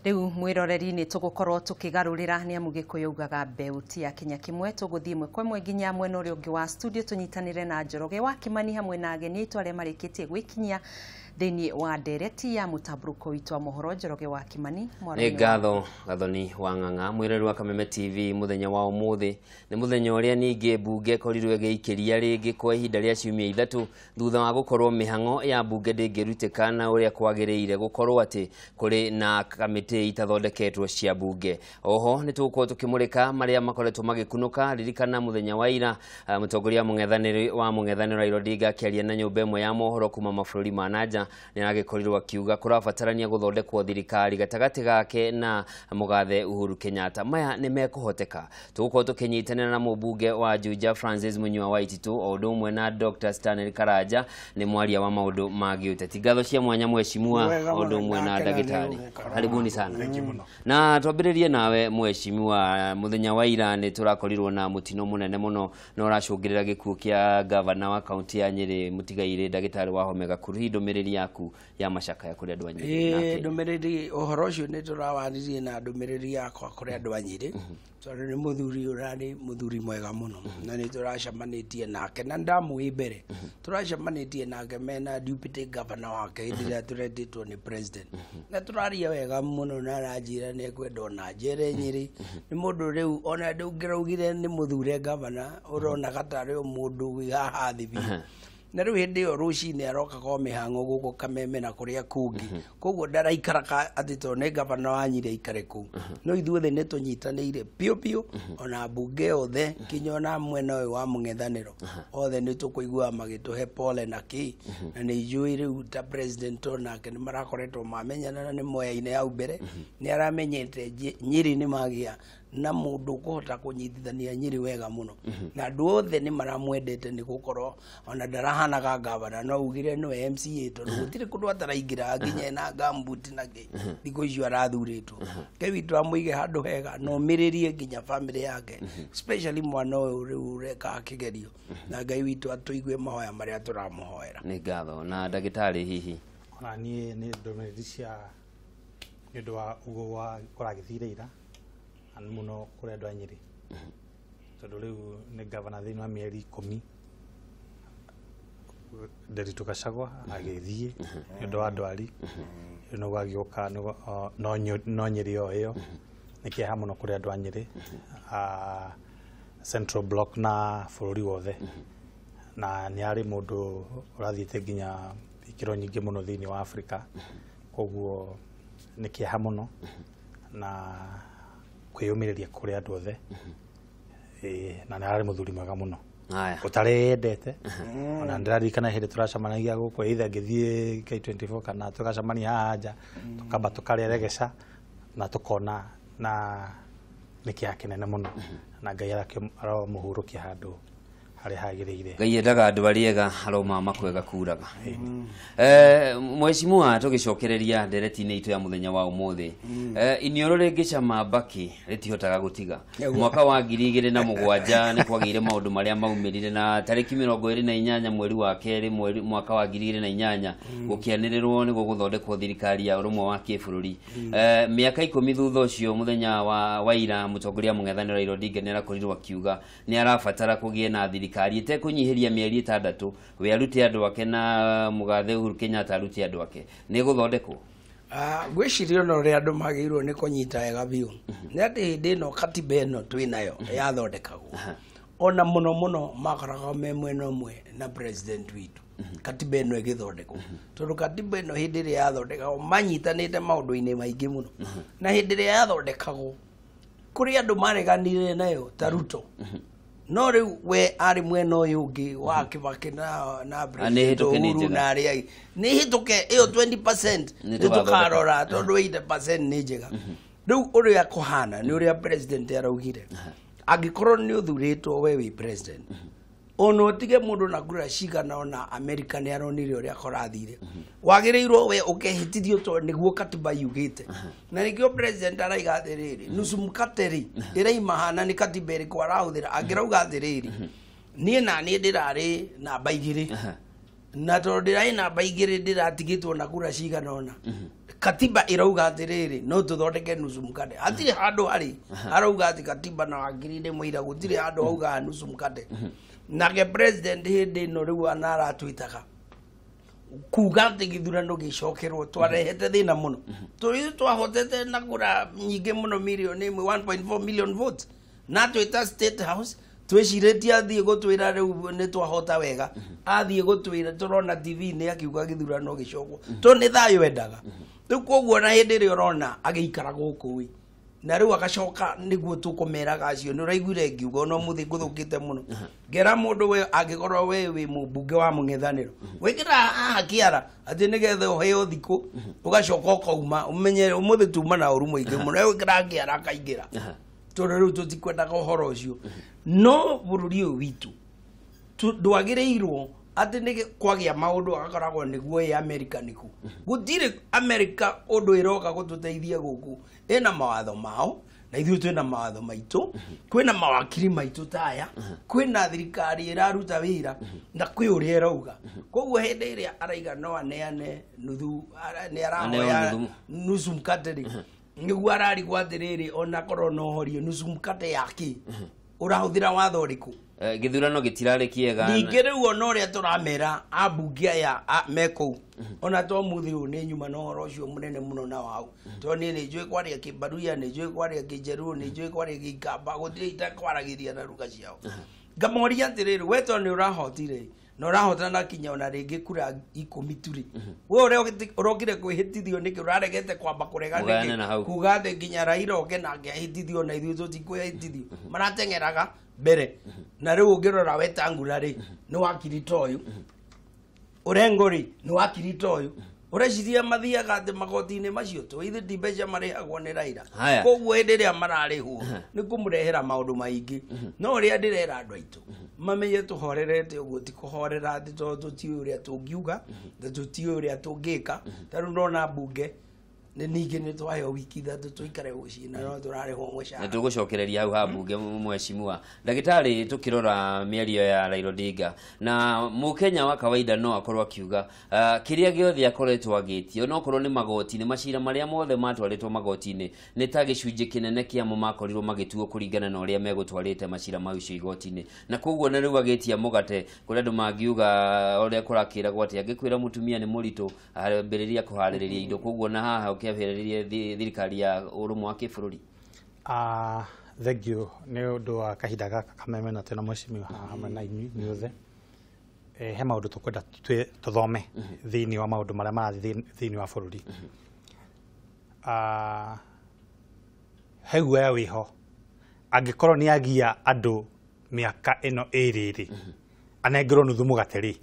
Riu mwiroreri ni tugukorwo tukigarurira ni amu Gikuyu ugaga mbeu ti ya kinya kimwe. Tuguthie imwe kwa imwe nginya mwena uria ungi wa studio tunyitanire na Njoroge wa Kimani hamwe na ageni aitu aria marikitie gwikinyia thiini wa ndereti ya mutamburuko witu wa mohoro. Njoroge wa Kimani, nĩ ngatho Gathoni wa Ng'ang'a. Mwireri wa Kameme TV, muthenya wa umuthi nĩ muthenya ũrĩa ningĩ mbunge ĩkorirwo ĩgĩikĩria rĩngĩ kwa ihinda rĩa ciumia 3 thutha wa gũkorwo mĩhang'o ya mbunge ndĩngĩrutĩka na ũrĩa kwagĩrĩire gũkorwo atĩ kũrĩ na kamĩtĩ itathondeketwo cia mbunge. Oho nĩ tũgũkorwo tũkĩmũrĩka marĩa makoretwo magĩkunũka. Ririkana mũthenya wa ira mũtongoria wa mũng'ethanĩro Raila Odinga akĩaria na nyũmba ĩmwe ya mohoro kuma mabũrũri ma nanja nĩ aragĩkorirwo akiuga kũrabatarania gũthondekwo thirikari gatagatĩ gake na mũgathe Uhuru Kenyatta. Maya nĩ mekũhoteka. Tũgũkorwo tũkĩnyitanĩra na mũmbunge wa Juja Francis Munyua wa Ititu o ũndũ ũmwe na Dr. Stanley Karanja nĩ mwaria wa maũndũ ma gĩũteti. Ngatho cia mwanya mheshimiwa o ũndũ ũmwe na ndagĩtarĩ, karibuni sana. Na twambĩrĩrie nawe mheshimiwa, mũthenya wa ira nĩ tũrakorirwo na mũtino mũnene mũno na ũracũngĩrĩra gĩkuũ kĩa gavana wa kaunti ya Nyĩrĩ mũtigairĩ ndagĩtarĩ Wahome Gakuru. Hihi ndũmĩrĩri yaku ya macakaya kũrĩ andũ a Nyĩrĩ? Ndũmĩrĩri ũhoro ũcio nĩ tũrawaririe na ndũmĩrĩri yakwa kũrĩ andũ a Nyĩrĩ, tondũ nĩ mũthuri ũrarĩ mũthuri mwega mũno na nĩ tũracemanĩtie nake na ndamũĩ mbere tũracemanĩtie nake mena deputy governor wake hĩndĩ ĩrĩa tũretĩtwo nĩ president, na tũraria wega mũno na aranjĩra nĩ ekwenda ona njere Nyĩrĩ. Nĩ mũndũ rĩu ona ndũngĩraugire nĩ mũthure governor, ũronaga tarĩ o mũndũ wĩ haha thĩ biũ. Na rĩu hĩndĩ ĩyo rũcinĩ arokaga o mĩhang'o gũkũ Kameme na kũrĩa kũngĩ, koguo ndaraikara atĩ tondũ nĩ gavana wa Nyĩrĩ aikare kũu. No ithuothe nĩ tũnyitanĩire biũ biũ, ona mbunge othe kinya ona mwena ũyũ wa mũng'ethanĩro othe nĩ tũkũiguaga magĩtũhe pole na kĩ, na nĩ njũĩ rĩu ta president onake nĩ marakoretwo mamenyana na nĩ moyaine hau mbere, nĩ aramenyete Nyĩrĩ nĩ magĩa na mũndũ ũkũhota kũnyitithania Nyĩrĩ wega mũno, na andũ othe nĩ maramwendete nĩ gũkorwo ona ndarahanaga gavana no ugire nĩwe MCA tondũ gũtirĩ kũndũ ataraingĩra nginya ena gumboot na kĩ thikũ icio arathurĩtwo. Ngai witũ amũige handũ hega na omĩrĩrie nginya family yake, especially mwana ũyũ rĩu ũreka kĩgerio, na Ngai witũ atũigue mahoya marĩa tũramũhoera. Nĩ ngatho. Na ndagĩtarĩ, hihi? Ona niĩ nĩ ndũmĩrĩri cia nĩ ũndũ wa ũguo wa kũragĩthire ira mũno kũrĩ andũ a Nyĩrĩ, tondũ rĩu nĩ gavana thĩinĩ wa mĩeri 10 Nderitu Gachagua agĩthiĩ nĩ ũndũ wa ndwari, rĩu nĩguo agĩũka no Nyĩrĩ o ĩyo. Nĩ kĩeha mũno kũrĩ andũ a Nyĩrĩ, Central Block na bũrũri wothe, na nĩ arĩ mũndũ ũrathiĩte nginya ikĩro nyingĩ mũno thĩinĩ wa Afrika, koguo nĩ kĩeha mũno na kwĩyũmĩrĩria kũrĩ andũ othe, na nĩ ararĩ mũthuri mwega mũno ũtarĩyendete. Ona ndĩraririkana hĩndĩ tũracemanagia gũkũ either ngĩthiĩ K24 kana tũgacemania haha nja, tũkamba tũkarĩa regeca na tũkona, na nĩ kĩeha kĩnene mũno, na Ngai aromũhurũkia handũ harĩa hagĩrĩire. Ngai endaga andũ arĩa ega aromama kwega kuraga. Mheshimiwa, tũgĩcokereria ndereti-inĩ itũ ya mũthenya wa ũmũthĩ, iniũrũ rĩngĩcama mbakĩ rĩtihotaga gũtiga. Mwaka wa 2007 nĩ kwagĩire maũndũ marĩa maumĩrire, na tarĩki 28 mweri wa kerĩ mwaka wa 2008 gũkĩanĩrĩrwo nĩguo gũthondekwo thirikari ya ũrũmwe wa kĩbũrũri. Mĩaka 10 thutha ũcio, mũthenya wa ira mũtongoria mũng'ethanĩro Raila Odinga nĩ arakorirwo akiuga nĩ arabatara kũgĩe na thirikari ĩtekũnyihĩria mĩeri 6, we arute andũ ake na mũgathe Uhuru Kenyatta arute andũ ake. Nĩ gũthondekwo? Ngwĩciria ona ũrĩa andũ magĩrĩirwo nĩ kũnyita wega biũ nĩ atĩ hĩndĩ ĩno katiba ĩno twĩ nayo yathondekagwo, ona mũno mũno makoragwo me mwena ũmwe na president witũ katiba ĩno ĩgĩthondekwo, tondũ katiba ĩno hĩndĩ ĩrĩa yathondekagwo manyitanĩte maũndũ-inĩ maingĩ mũno, na hĩndĩ ĩrĩa yathondekagwo kũrĩ andũ mareganire nayo ta Ruto, no rĩu we arĩ mwena ũyũ ũngĩ wa Kibaki na President Uhuru na arĩa angĩ nĩ hĩtũke ĩyo 20% nĩ tũkarora tondũ 80% nĩ njega. Rĩu ũrĩa kũhana nĩ ũrĩa president araugire, angĩkorwo nĩ ũthurĩtwo we wĩ president, ona ũtige mũndũ na kura cigana ona America nĩ aronire ũrĩa korathire, wagĩrĩirwo we ũkehĩtithio tondũ nĩguo katiba yugĩte. Na nĩkĩo president araiga atĩrĩrĩ, nusu mkate rĩ ĩraima hana nĩ katiba ĩrĩkũ arahũthĩra. Angĩrauga atĩrĩrĩ, niĩ na niĩ ndĩrarĩ namba 2, Na tondũ ndĩrarĩ namba igĩrĩ ndĩratigĩtwo na kura cigana ũna, katiba ĩrauga atĩrĩrĩ, no tũthondeke nusu mkate. Hatirĩ handũ harĩ harauga atĩ katiba na wakiri nĩ mũira, gũtirĩ handũ haugaga nusu mkate. Nake president hĩndĩ ĩno rĩu ana aratwĩtaga kuga atĩ gĩthurano gĩcokerwo, twarehete thĩna mũno tũrĩ twahotete na kura nyingĩ mũno, mirioni ĩmwe, 1.4 million votes, na twĩta State House twĩcirĩtie athiĩ gũtwĩra rĩu nĩ twahota wega, athiĩ gũtwĩra tũrona TV-inĩ akiuga gĩthurano gĩcokwo, tondũ nĩ thayũ endaga. Rĩu koguo na hĩndĩ ĩrĩa ũrona agĩikara gũkũ ĩ, na rĩu agacoka nĩguo tũkũmeraga acio nĩ ũraiguire ngiuga ona ũmũthĩ ngũthũkĩte mũno, ngera mũndũ we angĩkorwo we wĩ mũmbunge wa mũng'ethanĩro wĩkĩra haha kĩara atĩ nĩgetha ũheo thikũ ũgacoka ũkauma, ũmenye ũmũthĩ tuma na ũru mũingĩ mũno, wĩkĩra kĩara akaingĩra, tondũ rĩu tũtikwendaga ũhoro ũcio. No bũrũri ũyũ witũ ndwagĩrĩirwo atĩ nĩ kwagĩa maũndũ agakoragwo nĩguo ĩ America nĩku gũtirĩ America ũndũ ĩroka gũtũteithia gũkũ, ĩna mawatho mao na ithuĩ twĩna mawatho maitũ, kwĩna mawakiri maitũ taya, kwĩna thirikari ĩraruta wĩra na kwĩ ũrĩa ĩrauga. Koguo hĩndĩ ĩrĩa araiga no aneane nuthu, nĩ arahoya nuthu. Nusu mkate rĩ, nĩguo ararigwo atĩrĩrĩ, ona korwo no horie nusu mkate yake ũrahũthĩra watho ũrĩkũ? Gĩthurano gĩtirarĩ kĩega. Ningĩ rĩu ona ũrĩa tũramera ambunge aya me kũu, ona to mũthĩ ũyũ nĩ nyuma na ũhoro ũcio mũnene mũno na wau, tondũ niĩ nĩ njũĩ kwaria Kĩmbaruya, nĩ njũĩ kwaria Kĩnjaruo, nĩ njũĩ kwaria Gĩikamba, gũtirĩ itakwaragĩria na ruga ciao. Ngamoria atĩrĩrĩ, we tondũ nĩ ũrahotire na ũrahotana kinya ona rĩngĩ kura 10 tu rĩ, we ũrĩa ũrokire kwĩhĩtithio nĩkĩ ũraregete kwamba kũrega Mũgayane nĩkĩ na hau. Kuga atĩ nginya Raila oke nake ahĩtithio na ithuĩ tũtikwĩhĩtithio, marateng'eraga mbere. Na rĩu ũngĩrora Wetangula rĩ, nĩ wakiri ta ũyũ, Orengo rĩ, nĩ wakiri ta ũyũ, ũreciria mathiaga atĩ magoti-inĩ macio tũ ithe ti mbeca marĩhagwo nĩ Raila. Haya. Koguo hĩndĩ ĩrĩa mararĩhwo nĩ kũmũrehera maũndũ maingĩ. No ũrĩa ndĩrera andũ aitũ mamenye tũhorerete ũguo ti kũhorera atĩ tondũ tũtiũĩ ũrĩa tũngiuga na tũtiũĩ ũrĩa tũngĩka. Ta rĩu ndona mbunge nĩ ningĩ nĩ twaheo wiki 3 tũikare mũciĩ na no tũrarĩhwo Na mũcara. Tũgũcokereria hau ha mbunge. Mheshimiwa ndagĩtarĩ, tũkĩrora mĩario ya Raila Odinga na mũkenya wa kawaida no akorwo akiuga kĩrĩa gĩothe akoretwo agĩtio no okorwo nĩ magoti-inĩ, macira marĩa mothe matwarĩtwo magoti-inĩ nĩ ta gĩcunjĩ kĩnene kĩamo makorirwo magĩtuo kũringana na ũrĩa megũtwarĩte macira macio igoti-inĩ, na koguo na rĩu agĩtia mũgate kũrĩ andũ mangiuga ũrĩa kũrakĩragwo atĩ angĩkwĩra mũtumia nĩ mũritũ ambĩrĩria kũharĩrĩria indo, koguo na haha ũkĩambĩrĩria thirikari ya ũrũmwe wa kĩbũrũri. Thank you nĩ ũndũ wa kahinda gaka kameme na twĩna mheshimiwa haha hamwe na inyuĩ inyuothe. He maũndũ tũkwenda tũthome thĩinĩ wa maũndũ marĩa marathiĩ thĩinĩ wa bũrũri. He guoya wĩho angĩkorwo nĩ agia andũ mĩaka ĩno ĩrĩ rĩ, anengerwo nuthu mũgate rĩ,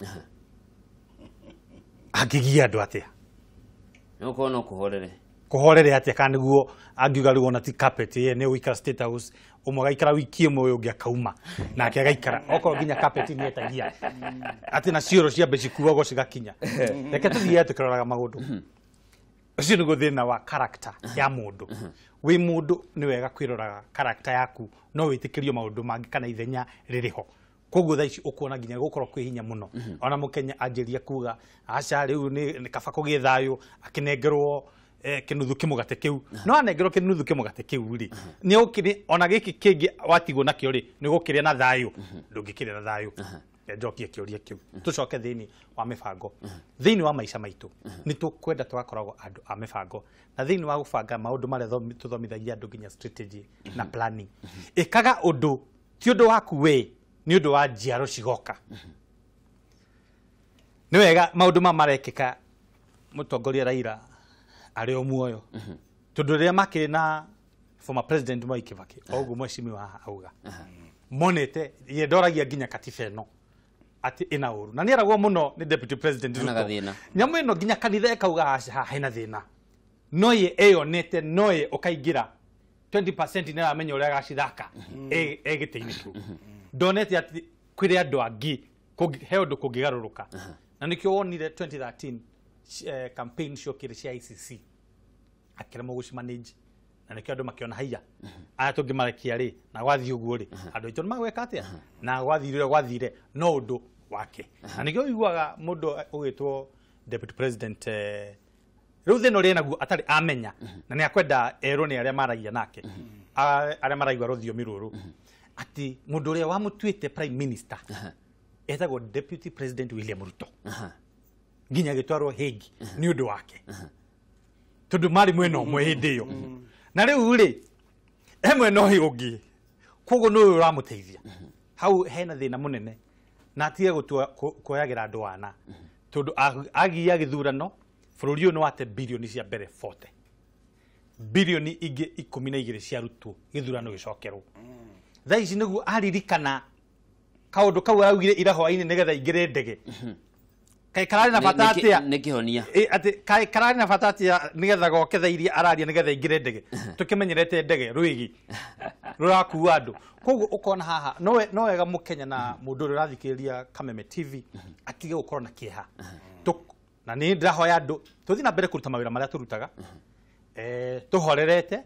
angĩgia andũ atĩa? Nĩ gũkorwo no kũhorere. Kũhorere atĩa? Kana nĩguo angiuga rĩu ona ti carpet ye nĩ gũikara State House, ũmwe agaikara wiki ĩmwe, ũyũ ũngĩ akauma nake agaikara, okorwo nginya carpet nĩ etagia atĩ na cioro ciambe cikuagwo cigakinya. Reke tũthiĩ tũkĩroraga maũndũ ũcio nĩguo thĩna wa character ya mũndũ. Wĩ mũndũ nĩ wega kwĩroraga character yaku, no wĩtĩkĩrio maũndũ mangĩ kana ithenya rĩrĩ ho. Koguo thaa ici ũkuona nginya gũkorwo kwĩ hinya mũno ona mũkenya anjĩria kuga aca rĩu nĩ kaba kũgĩe thayũ, akĩnengerwo kĩnuthu kĩmũgate kĩu, no anengerwo kĩnuthu kĩmũgate kĩu rĩ, nĩ ũkĩrĩ ona gĩkĩ kĩngĩ watigwo nakĩo rĩ, nĩ ũgũkĩrĩa na thayũ? Ndũngĩkĩrĩa na thayũ. Reke njokie kĩũria kĩu, tũcoke thĩinĩ wa mĩbango. Thĩinĩ wa maica maitũ nĩ tũkwenda tũgakoragwo andũ a mĩbango, na thĩinĩ wa gũbanga maũndũ marĩa tũthomithagia andũ nginya strategy na planning. Ĩkaga ũndũ ti ũndũ waku we, nĩ ũndũ wa njiaro cigoka. Nĩ wega maũndũ ma marekĩka mũtongoria Raila arĩ o muoyo, tondũ rĩrĩa makĩrĩ na former president Mwai Kibaki, o ũguo mheshimiwa haha auga, monete ye ndoragia nginya katiba ĩno atĩ ĩna ũru, na nĩ eragwo mũno nĩ deputy president Ĩna Ruto. gathĩna. Nyamũ ĩno nginya kanitha ĩkauga aca haha hena thĩna, no ye eyonete no ye ũkaingĩra 20% nĩ aramenya ũrĩa agacithaka e gĩtĩ-inĩ kĩu. Ndonete atĩ kwĩrĩ andũ angĩ he ũndũ kũngĩgarũrũka, na nĩkĩo wonire 2013 campaign ciokire cia ICC akĩremwo gũcimanage, na nĩkĩo andũ makĩona haiya aya tũngĩmarekia rĩ, na gwathiĩ ũguo rĩ, andũ aitũ nĩ magwĩka atĩa? Na gwathire ũrĩa gwathire, no ũndũ wake. Na nĩkĩo ũiguaga mũndũ ũgĩtwo deputy president rĩu thĩna ũrĩa naguo atarĩ amenya na nĩ akwenda erwo nĩ arĩa maragia nake, arĩa maraigua rũthiomi rũrũ, atĩ mũndũ ũrĩa wamũtuĩte prime minister etagwo Deputy President William Ruto, nginya agĩtwarwo Hague nĩ ũndũ wake, tondũ marĩ mwena ũmwe hĩndĩ ĩyo. Na rĩu rĩ he mwena ũyũ ũngĩ, koguo nĩ ũyũ ũramũteithia. Hau hena thĩna mũnene, na atige gũtua kuoyagĩra andũ ana, tondũ agia gĩthurano bũrũri ũyũ nĩ wate birioni cia mbere 40, birioni ingĩ 12 ciarutwo gĩthurano gĩcokerwo. Thaa ici nĩguo aririkana kaũndũ kau araugire ira hwaĩ-inĩ nĩgetha aingĩre ndege. Kaĩ kararĩ na bata atĩa? Nĩ kĩhonia. Atĩ kaĩ kararĩ na bata atĩa nĩgetha goke thaa iria araria nĩgetha aingĩre ndege? Tũkĩmenyerete ndege rwĩgĩ rũrakua andũ. Koguo ũkona haha no wega mũkenya na mũndũ ũrĩa ũrathikĩrĩria Kameme TV atige gũkorwo na kĩeha. Na nĩ ndĩrahoya andũ tũthiĩ na mbere kũruta mawĩra marĩa tũrutaga, tũhorerete,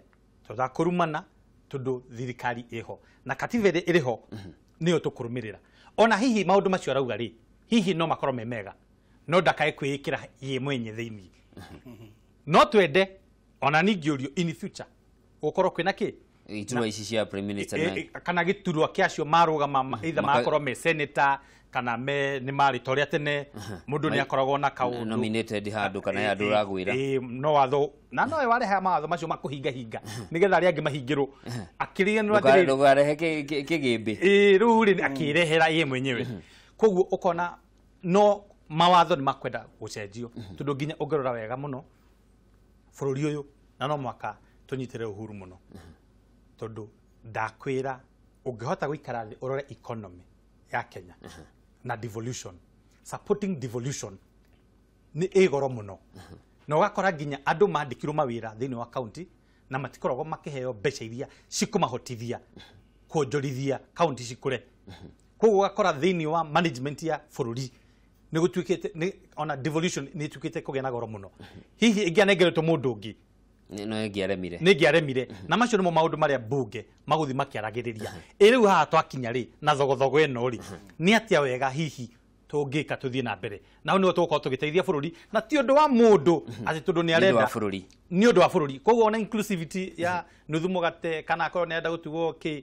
tũtakũrumana, tondũ thirikari ĩho na katiba ĩrĩa ĩrĩho nĩyo tũkũrũmĩrĩra. Ona hihi maũndũ macio arauga rĩ, hihi no makorwo me mega, no ndakae kwĩĩkĩra ye mwenye thĩinĩ. No twende ona ningĩ ũrio in future gũkorwo kwĩna kĩ iturwa ici cia prime minister na kana gĩturwa kĩa acio marũgama, either makorwo me senator kana me nĩ marĩ ta ũrĩa tene mũndũ nĩ akoragwo na kaũndũ nominated handũ kana handũ ũragwĩra. No watho na nowe warehaga mawatho macio ma kũhingahinga nĩgetha arĩa angĩ mahingĩrwo. Akĩriganĩrwo atĩrĩrĩ, ndũkarehe kĩgĩmbĩ. Rĩu rĩ akĩrehera ye mwenyewe. Koguo ũkona no mawatho nĩ makwenda gũcenjio, tondũ nginya ũngĩrora wega mũno bũrũri ũyũ na no mwaka tũnyitĩre uhuru mũno, tondũ ndakwĩra ũngĩhota gũikara thĩ ũrore economy ya Kenya na devolution, supporting devolution nĩ ĩ goro mũno, na ũgakora nginya andũ mandĩkirwo mawĩra thĩinĩ wa county na matikoragwo makĩheo mbeca iria cikũmahotithia kuonjorithia county cikũre. Koguo ũgakora thĩinĩ wa management ya bũrũri nĩ gũtuĩkĩte ona devolution nĩ ĩtuĩkĩte kũgĩa na goro mũno. Hihi ĩngĩanengeretwo mũndũ ũngĩ no ĩngĩaremire, nĩ ĩngĩaremire. Na macio nĩmo maũndũ marĩa mbunge magũthiĩ makĩaragĩrĩria. Ĩ rĩu haha twakinya rĩ na thogothogo ĩno rĩ, nĩ atĩa wega hihi tũngĩka tũthiĩ na mbere? Na hau nĩho tũgũkorwo tũgĩteithia bũrũri, na ti ũndũ wa mũndũ atĩ tondũ nĩ arenda, nĩ ũndũ wa bũrũri. Koguo ona inclusivity ya nuthu mũgate kana akorwo nĩ arenda gũtugwo kĩ,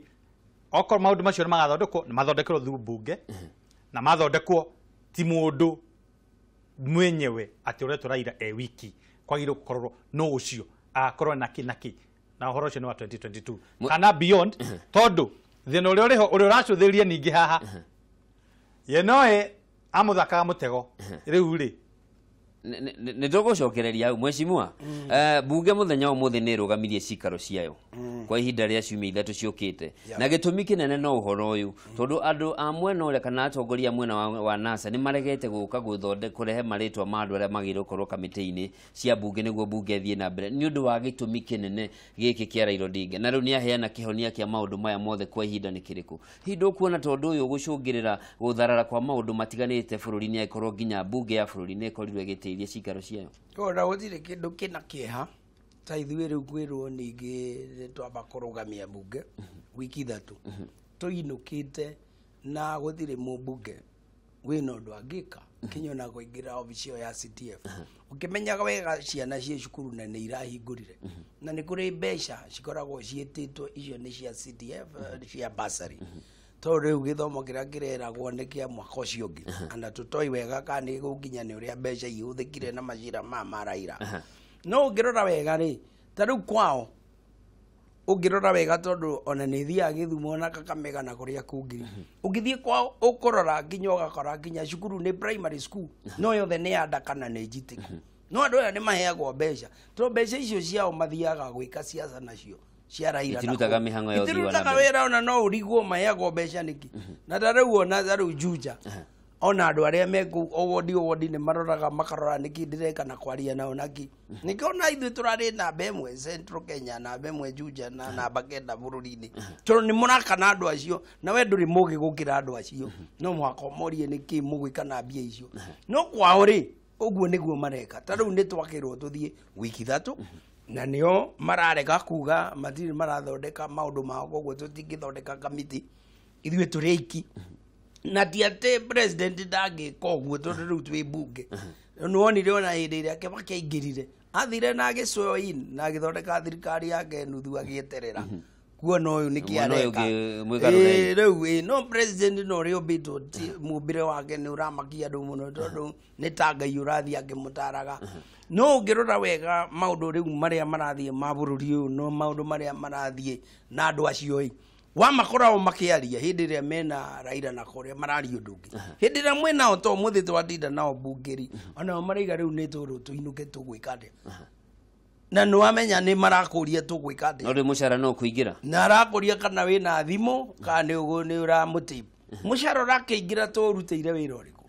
okorwo maũndũ macio nĩ magathondekwo, nĩ mathondekerwo through mbunge, na mathondekwo ti mũndũ mwenyewe atĩ ũretwo Raila e wiki, kwagĩrĩirwo gũkorwo no ũcio akorwo na kĩ na kĩ, na ũhoro ũcio nĩ wa 2022 kana beyond, tondũ thĩna ũrĩa ũrĩho ũrĩa ũracũthĩrĩria ningĩ haha ye noe amũthakaga mũtego rĩu rĩ. Nĩ tũgũcokereria hau mheshimiwa. Bunge mũthenya ũmũthĩ nĩ ĩrũgamirie cikaro ciayo kwa ihinda rĩa ciumia ithatũ ciũkĩte, na gĩtũmi kĩnene no ũhoro ũyũ, tondũ andũ a mwena ũrĩa kana atongoria a mwena wa NASA nĩ maregete gũka kũrehe marĩtwa ma andũ arĩa magĩrĩirwo gũkorwo kamĩtĩ-inĩ cia bunge nĩguo bunge ĩthiĩ na mbere, nĩ ũndũ wa gĩtũmi kĩnene gĩkĩ kĩa Raila Odinga. Na rĩu nĩ aheana kĩhonia kĩa maũndũ maya mothe kwa ihinda nĩ kĩrĩkũ? Hihi ndũkuona tondũ ũyũ gũcũngĩrĩra gũtharara kwa maũndũ matiganĩte bũrũri-inĩ, angĩkorwo nginya bunge ya bũrũri nĩ ĩkorirwo ĩgĩtĩithia cikaro ciayo? Ona gũtirĩ kĩndũ kĩna kĩeha ta ithuĩ rĩu kwĩrwo ningĩ twamba kũrũgamia bunge wiki ithatũ tũinũkĩte, na gũtirĩ mũmbunge wĩna ũndũ angĩka kinya ona kũingĩra obici ĩyo ya CTF. Ũkĩmenyaga wega ciana ciĩ cukuru na nĩ irahingũrire, na nĩ kũrĩ mbeca cikoragwo ciĩtĩtwo icio nĩ cia CTF cia bursary, tondũ rĩu gĩthomo kĩrĩa kĩreragwo nĩ kĩa mwaka ũcio ũngĩ, ana tũtoĩ wega kana nĩ gũkinya nĩ ũrĩa mbeca ihũthĩkire na macira ma Raila. No ũngĩrora wega rĩ, ta rĩu kwao ũngĩrora wega, tondũ ona nĩ thiaga Gĩthumo na Kakamega na kũrĩa kũngĩ, ũngĩthiĩ kwao ũkũrora nginya ũgakora nginya cukuru nĩ primary school no yothe nĩ ya nda kana nĩ njitĩku, no andũ aya nĩ maheagwo mbeca, tondũ mbeca icio ciao mathiaga gwĩka ciaca nacio cia Raila, itirutaga mĩhang'o ya ũthii wa na itirutaga mbere. Wĩra ona no ũrigwo maheagwo mbeca nĩkĩ. Na ta rĩu ona ta rĩu Juja, ona andũ arĩa me kũu o wodi o wodi nĩ maroraga makarora nĩkĩ ndĩreka na kwaria nao naki nĩkĩo ona ithuĩ tũrarĩ namba ĩmwe Central Kenya, namba ĩmwe Juja na namba 9 bũrũri-inĩ, tondũ nĩ mũraka na andũ acio, na we ndũrĩ mũgĩ gũkĩra andũ acio, no mũhaka ũmorie nĩkĩ mũgwĩka na mbia icio. No kwao rĩ, ũguo nĩguo mareka. Ta rĩu nĩ twakĩrwo tũthiĩ wiki ithatũ, na nĩo mararega kuga matirĩ marathondeka maũndũ mao, koguo tũtingĩthondeka kamĩtĩ ithuĩ tũrĩ aiki. Na ti atĩ president ndangĩka ũguo tondũ rĩu twĩ mbunge. Nĩwonire ona hĩndĩ ĩrĩa Kibaki aingĩrire, athire na agĩswear in na agĩthondeka thirikari yake nuthu agĩeterera kuona ũyũ nĩkĩ Mwena ũyũ areka. ũngĩ mwĩgarũrei. Ĩĩ, rĩu ĩĩ, no president no ũrĩa ũmbĩtwo mũmbĩre wake nĩ ũramakia andũ mũno tondũ nĩ ta Ngai ũrathiĩ akĩmũtaraga. No ũngĩrora wega maũndũ rĩu marĩa marathiĩ ma bũrũri ũyũ, no maũndũ marĩa marathiĩ na andũ acio ĩ, wamakoragwo makĩaria hĩndĩ ĩrĩa mena Raila na kũrĩa mararia ũndũ ũngĩ, hĩndĩ ĩrĩa mwĩnao to mũthĩ twatinda nao mbungeri, onao maraiga rĩu nĩ tũrũ tũinũke tũgwĩka atĩa, na nĩ wamenya nĩ marakũria tũgwĩka atĩa. No rĩu mũcara no kũingĩra. Na arakũria kana wĩna thimũ kana nĩ ũramũtip mũcara ũrakĩingĩra tũrutĩire wĩra ũrĩkũ,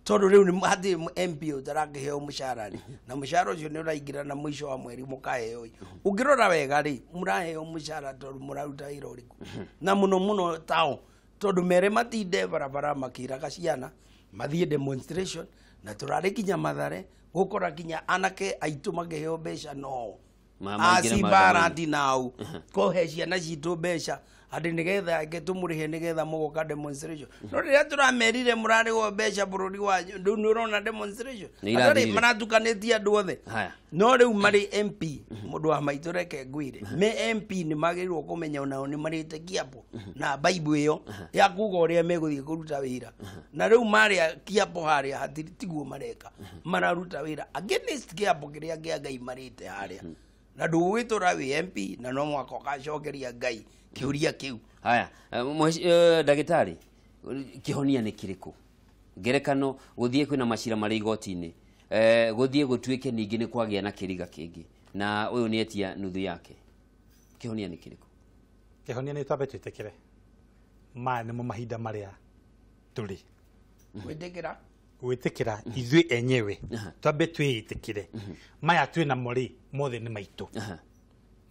tondũ rĩu nĩ hatirĩ MP ũtarakĩheo mũcara rĩ, na mũcara ũcio nĩ ũraingĩra na mũico wa mweri mũkaheo ĩ. Ũngĩrora wega rĩ, mũraheo mũcara tondũ mũraruta wĩra ũrĩkũ, na mũno mũno tao tondũ mere matinde barabara makĩraga ciana mathiĩ demonstration, na tũrarĩ kinya Mathare gũkora kinya anake aitũ makĩheo mbeca no Maingĩre acimbarandi nau kohe ciana citũ mbeca atĩ nĩgetha eke tũmũrĩhe nĩgetha mũgoka demonstration. No rĩrĩa tũramerire mũrarĩhwo mbeca bũrũri wanyu, rĩu nĩ ũrona demonstration Nĩ atarĩ irathirire. maratukanĩtie andũ othe. Haya. No rĩu marĩ MP, mũndũ wa maitũ reke ngwĩre, me MP nĩ magĩrĩirwo kũmenya onao nĩ marĩte kĩapo na baibu ĩyo ya kuga ũrĩa megũthiĩ kũruta wĩra, na rĩu marĩa kĩapo harĩa hatirĩ tiguo mareka, mararuta wĩra against kĩapo kĩrĩa kĩa Ngai marĩte harĩa, na ndũgũgĩtũra wĩ MP na no mwaka ũgacokeria Ngai kĩũria kĩu. Haya, ndagĩtarĩ, kĩhonia nĩ kĩrĩkũ? Ngerekano gũthiĩ kwĩna macira marĩ igoti-inĩ, gũthiĩ gũtuĩke ningĩ nĩ kwagĩa na kĩriga kĩngĩ na ũyũ nĩ etia nuthu yake, kĩhonia nĩ kĩrĩkũ? Kĩhonia nĩ twambe twĩtĩkĩre maya nĩmo mahinda marĩa tũrĩ. Gwĩtĩkĩra Gwĩtĩkĩra ithuĩ enyewe, twambe twĩĩtĩkĩre maya twĩ namo rĩ, mothe nĩ maitũ,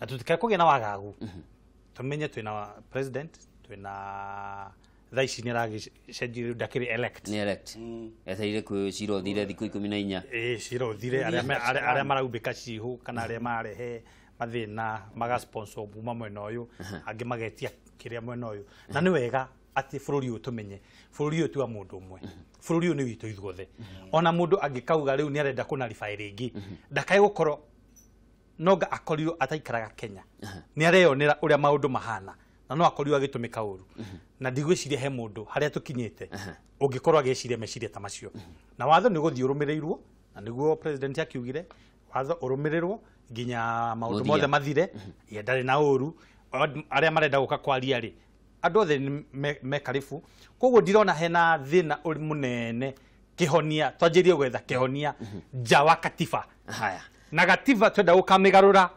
na tũtikae kũgĩa na wagagu. Tũmenye twĩna president, twĩna thaa ici nĩ aragĩcenjia rĩu ndakĩrĩ elect. Nĩ elect, etereire kwĩ cira ũthire thikũ 14. Ĩĩ, cira ũthire, arĩa maraumbĩka cihũ kana arĩa marehe mathĩna magasponsor kuma mwena ũyũ, angĩ magetia kĩrĩa mwena ũyũ. Na nĩ wega atĩ bũrũri ũyũ tũmenye bũrũri ũyũ ti wa mũndũ ũmwe, bũrũri ũyũ nĩ witũ ithuothe. Ona mũndũ angĩkauga rĩu nĩ arenda kũnarify rĩngĩ, ndakae gũkorwo nonga akorirwo ataikaraga Kenya, nĩ areyonera ũrĩa maũndũ mahana, na no akorirwo agĩtũmĩka ũru. Na ndigwĩciria he mũndũ harĩa tũkinyĩte ũngĩkorwo agĩciria meciria ta macio. Na watho nĩ ũgũthiĩ ũrũmĩrĩirwo, na nĩguo president akiugire watho ũrũmĩrĩrwo nginya maũndũ Mũthia. mothe mathire. Ye ndarĩ na ũru, arĩa marenda gũka kwaria rĩ, andũ othe nĩ me karibu, koguo ndirona hena thĩna ũrĩ mũnene. Kĩhonia twanjĩrie gwetha kĩhonia nja wa katiba. Haya. Na gatiba twenda gũkamĩgarũra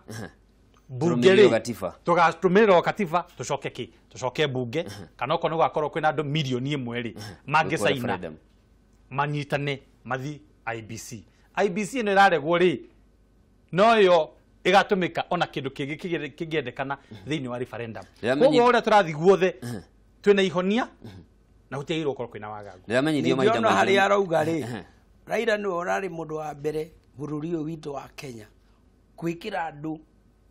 mbunge Tũrũmĩrĩrwo rĩ, gatiba. Tũgatũmĩrĩrwo katiba, tũcoke kĩ tũcoke mbunge, kana okorwo nĩ gũgakorwo kwĩna andũ 1 million rĩ mangĩcaina Referendum. manyitane mathi IBC. IBC ĩno ĩraregwo rĩ, noyo ĩgatũmĩka ona kĩndũ kĩngĩ kĩngĩendekana thĩinĩ wa referendum. Koguo ũrĩa tũrathiĩ guothe twĩna ihonia na gũtiagĩrĩirwo gũkorwo kwĩna wagagu. Ndĩramenyithio mahinda Ningĩ ona harĩa maitũ arauga rĩ, Raila nĩwe ũrarĩ mũndũ wa mbere bũrũri ũyũ witũ wa Kenya gwĩkĩra andũ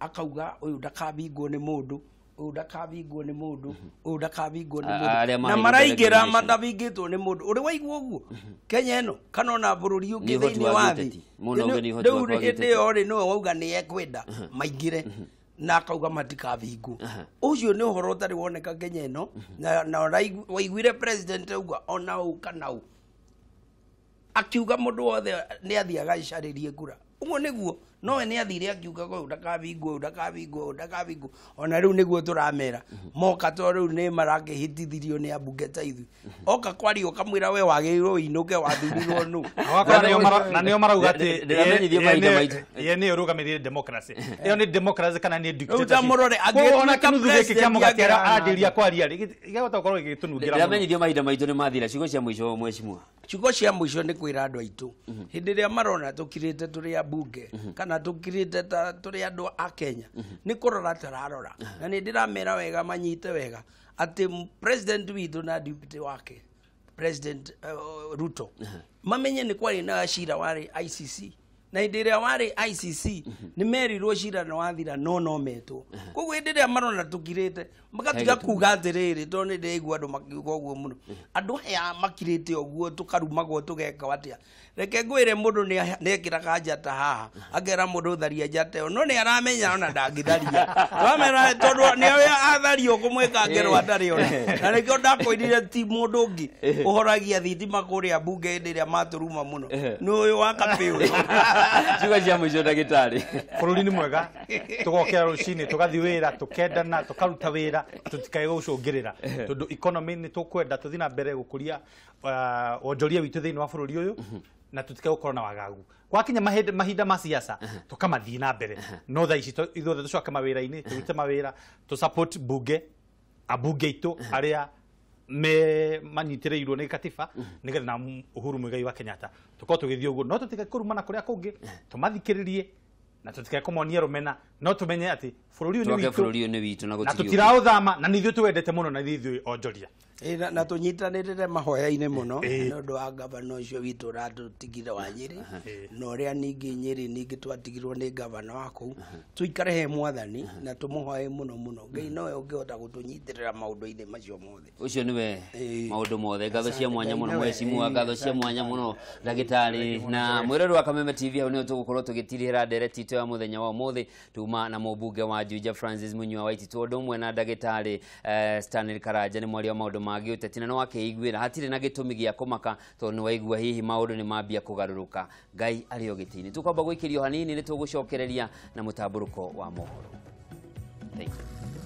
akauga ũyũ ndakabingwo nĩ mũndũ, ũyũ ndakabingwo nĩ mũndũ, ũyũ ndakabingwo nĩ Arĩa mũndũ, na maheirwo maraingĩra delegation. matabingĩtwo nĩ mũndũ. Ũrĩ waigua ũguo Kenya ĩno kana ona bũrũri ũngĩ Nĩ ũhoti thĩinĩ wa wa gĩũteti. thĩ? Mũndũ auge nĩ ũhoti Rĩu wa hĩndĩ gĩũteti. ĩyo rĩ, nĩwe wauga nĩ ekwenda maingĩre na akauga matikabingwo. Ũcio nĩ ũhoro ũtarĩ woneka Kenya ĩno, na waiguire president auga ona ũũ kana ũũ, akiuga mũndũ wothe nĩ athiaga acarĩrie kura. Ũguo nĩguo nowe nĩ athire akiuga ũyũ ndakabingwo, ũyũ ndakabingwo, ũyũ ndakabingwo. Ona rĩu nĩguo tũramera moka, to rĩu nĩ marakĩhĩtithirio nĩ ambunge ta ithuĩ, oka kwaria ũkamwĩra we wagĩrĩirwo ũinũke, wathurirwo nũ? Wakora na nĩo marauga atĩ Ndĩramenyithio mahinda maitũ. ye nĩyo ĩrũgamĩrĩire democracy. Ĩyo nĩ democracy kana nĩ Rĩu ta mũrore, Koguo ona angĩtuĩka kĩnuthu gĩkĩ kĩa president mũgate angĩrana arambĩrĩria kwaria rĩ, gĩgahota gũkorwo gĩgĩtũnungĩra mũno. Ndĩramenyithio mahinda maitũ nĩ mathira. Ciugo cia mũico, mheshimiwa. Ciugo cia mũico nĩ kwĩra andũ aitũ hĩndĩ ĩrĩa marona tũkirĩte tũrĩ ambunge kana tũkirĩte ta tũrĩ andũ a Kenya, nĩ kũrora tũrarora, na nĩ ndĩramera wega manyite wega atĩ president witũ na deputy wake President Ruto mamenye nĩ kwarĩ na cira warĩ ICC. Na hĩndĩ ĩrĩa warĩ ICC nĩ merirwo cira nĩ wathira no metwo. Koguo hĩndĩ ĩrĩa marona tũkirĩte magatiga kuga atĩrĩrĩ, tondũ nĩ ndĩraigua andũ makiuga ũguo mũno, andũ aya makirĩte ũguo tũkarumagwo tũgeka atĩa. Reke ngwĩre, mũndũ nĩ ekĩraga njata haha akera mũndũ tharia njata ĩyo, no nĩ aramenya ona ndangĩtharia, wamera, tondũ nĩ atharia ũkũmwĩka ngero atarĩ ona. Na nĩkĩo ndakwĩrire ti mũndũ ũngĩ ũhoragia thitima kũrĩa mbunge hĩndĩ ĩrĩa matũruma mũno, nĩ ũyũ wa kapĩ ũyũ. Ciugo cia mũico, ndagĩtarĩ. Bũrũri nĩ mwega, tũgokĩra rũcinĩ tũgathiĩ wĩra, tũkendana, tũkaruta wĩra, tũtikae gũcũngĩrĩra, tondũ economy nĩ tũkwenda tũthiĩ na mbere gũkũria wonjoria witũ thĩinĩ wa bũrũri ũyũ, na tutikae gũkorwo na wagagu. Gwakinya mahinda ma siasa tũkamathiĩ na mbere, no thaa ici ithuothe tũcoke mawĩra-inĩ, tũrute mawĩra, tũ support bunge, ambunge aitũ arĩa me manyitĩrĩirwo nĩ katiba, nĩgetha na Uhuru Muigai wa Kenyatta tũkorwo tũgĩthiĩ ũguo. No tũtikae kũrumana kũrĩa kũngĩ, tũmathikĩrĩrie na tũtikae kũmonia rũmena, no tũmenye atĩ bũrũri ũyũ nĩ Twake witũ bũrũri ũyũ nĩ witũ na na gũtirĩ ũngĩ. Tũtiraũthama na nĩ ithuĩ tũwendete mũno na nĩ ithuĩ onjoria. Ĩ, na tũnyitanĩrĩre mahoya-inĩ mũno nĩ ũndũ wa gavana ũcio witũ ũratũtigire wa Nyĩrĩ, na ũrĩa ningĩ Nyĩrĩ ningĩ twatigirwo nĩ gavana wa kũu. Tũikare he Mwathani na tũmũhoe mũno mũno. Ngai nowe ũngĩhota gũtũnyitĩrĩra maũndũ-inĩ macio mothe. Ũcio nĩwe maũndũ mothe. Ngatho cia Asante, mwanya Ngai mũno, nĩwe. mheshimiwa. Ngatho cia mwanya mũno, ndagĩtarĩ na mwĩrori wa Kameme TV. Hau nĩho tũgũkorwo tũgĩtirihĩra ndereti itũ ya mũthenya wa ũmũthĩ. Tuma na mũmbunge wa Juja Francis Munyua wa Waititu, ũndũ ũmwe na ndagĩtarĩ Stanley Karanja, nĩ mwaria wa maũndũ ma gĩũteti, na nĩ wakĩiguĩra hatirĩ na gĩtũmi gĩa kũmaka, tondũ nĩ waigua hihi maũndũ nĩ mambia kũgarũrũka. Ngai arĩ o gĩtĩ-inĩ. Tũkwamba gwĩkĩrio hanini, nĩ tũgũcokereria na mũtambũrũko wa mohoro. Thank you.